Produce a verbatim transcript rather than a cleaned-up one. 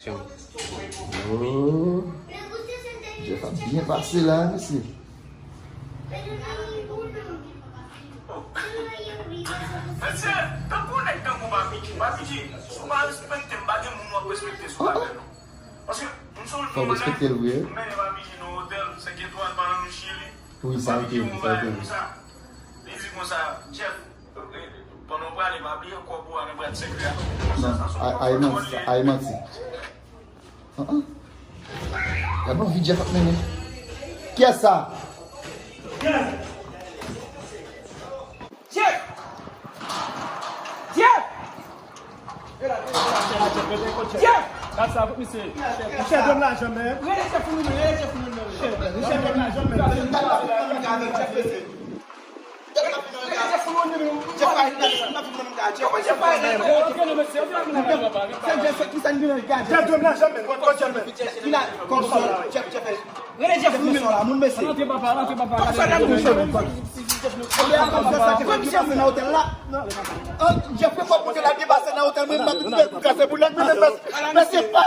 Oh. Jeff ap byen pase la, mesye. Mesye, tankou nèg tankou Papi G. Papi G, si w pa respekte m, pa gen moun w ap respekte sou bagay non. Paske m se yon moun, fò w respekte l vre. M mennen Papi G nan otèl senk etwal pandan nou Chili. Wi, sa l te ri, sa l te ri. Li di konsa, Jeff, pandan w prale, pa bliye kòb ou a nan prat sèkè a. Non, ay manti, ay manti. An, an. Gad yon vi Jeff ap mennen. Kiyès sa? Jeff! Jeff! Jeff! Gad sa, kout misye. Misye dòm lajan menm. Rele Jeff pou nou, rele Jeff pou nou. Misye dòm lajan menm. Rele Jeff pou nou, rele Jeff pou nou. Jeff dòm lajan menm. Kòm sa, Jeff, Jeff. Rele Jeff pou nou. Moun mesye. Antre papa, antre papa. Kòm sa, moun mesye. Kòm sa, Jeff, Jeff, Jeff, nan otèl la. An, Jeff, fè kòb pou ke l al depase nan otèl mwen, m ap vin kase pou nèg mwen, men, men se pa.